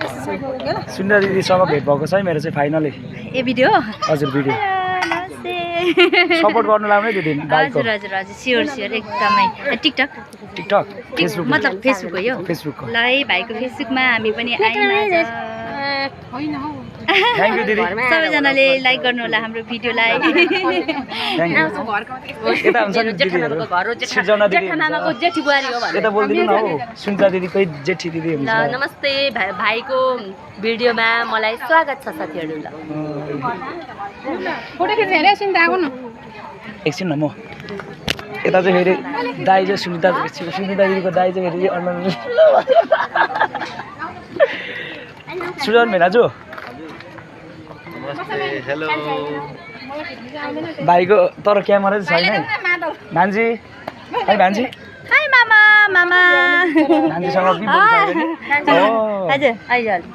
सुनिता दिदीसँग भेट भएको छ है मेरो चाहिँ फाइनली ए भिडियो हजुर भिडियो सपोर्ट गर्नु लाग्ने दिदी हजुर हजुर हजुर स्योर स्योर एकदमै टिकटक टिकटक फेसबुक मतलब फेसबुक हो यो फेसबुकको ल है भाइको फेसबुकमा हामी पनि आइमा थ्याङ्क यू दिदी सबैजनाले लाइक गर्नु होला हाम्रो भिडियोलाई थ्याङ्क यू यता हुन्छ नि दिदीहरू सृजना दिदी मामाको जेठी बुहारी हो यता बोलिदिनु न हौ सुनिता दिदीकै जेठी दिदी हुन्छ ल नमस्ते भाइको भिडियोमा मलाई स्वागत छ साथीहरू ल फोटो खिच्न हेरे सुनिता आएको न एकछिन न म यता चाहिँ फेरि दाइ चाहिँ सुनिता दिदीको दाइ चाहिँ फेरि सुजन भेनाजु हेलो भाइको तर क्यामेरा चाहिँ छैन है भान्जी है भान्जी हाई मामा मामा भान्जीसँग के बोल्नु हजुर हजुर